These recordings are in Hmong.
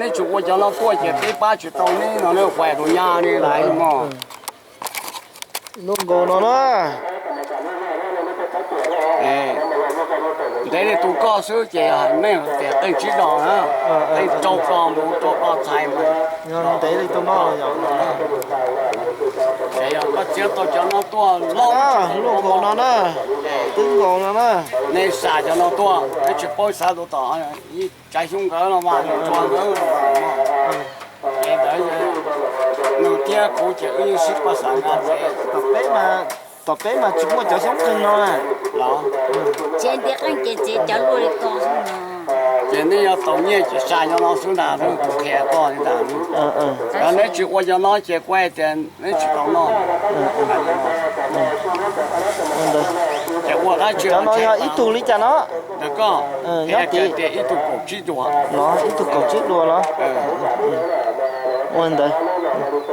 Neb tsis ua cov no tuaj ces peb pab tsis tau neb no, neb ua tus nyab ne lais mog. Luaj nkaus no na. Ntev li tus koj xwb ces nej tias qeej tsib dos na, qeej rau koj mus rau koj txhais mas. Ntev li tus no. Yog koj txiav tau cov no tuaj, luaj nkaus no na, twb nkaus no na. Nej xa cov no tuaj, neb tsis paub xav tus tom ib tsav xyoob nkawd los mas, tsuas nkawd los mas. Ces ntawd nws thiab kuv ces wb yeej sib pab xav nqa ntxiv. Tom peb mas tsis muaj cov xyoob qeeg no na. Los, ces ntiav qeej ces txiav cov luaj li ko xwb no. Ces neb yuav tau nyiaj ces xa cov no xwb ntag, kuv qhia koj li ntag. Yog neb tsis ua cov no ces kuv hais tias neb tsis tau noj. Ces ua dab tsi, cov no yog ib tug li cas no? Ntawm koj, nyob tias tias ib tug kaum tsib duas. Los ib tug kaum tsib duas los? Ua ntawd.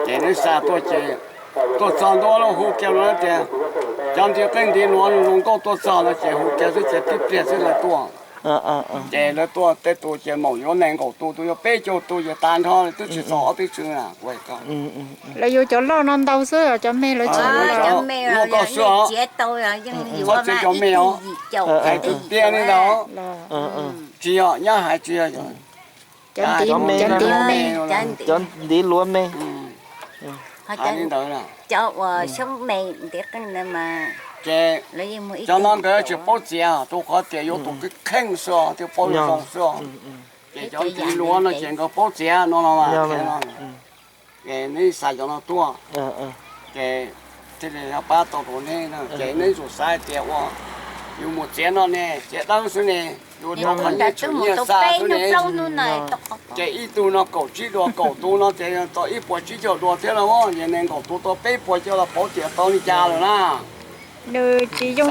Ces neb xa tuaj ces tuaj txog ntua los hu kiag los tias, cov ntiv qeej ntiv luav zoo nkauj tuaj txog no ces hu kiag xwb ces tib pliag xwb lawv tuaj. Ces lawv tuaj tej tus ces maum yuav nees nkaum tus, tus yuav peb caug tus ces tas nrho twb tsis txog ob peb txwv na. Lawv yuav cov loj no ntau xwb, cov me lawv tsis yuav. Muaj koj xwb os, txhob txiav cov me os. Hais kwv tiag li ntawd. Tsis yog nyab hais, tsis yog cov ntiv luav me. Hais li ntawd. Ces cov no nkawd tsis paub txiav, rau qhov tias yuav tus kheej xwb os, thiaj paub zoo xwb os. Ces cov ntiv luav no ces nkawd paub txiav no no. Ces neb xa cov no tuaj, ces thiaj li pab tau rau neb. Ces neb yuav xav hais tias ua, yus mus txiav no ne, txiav dawb xwb ne, yus rau qhov nyiaj tshwm nyiaj xa xwb ne. Ces ib tug no kaum tsib duas, kaum tus no ces tau ib puas tsib caug duas thiab los, ces nees nkaum tus tau peb puas caug los pauv tias tau li cas lawm na. Nws tsis yog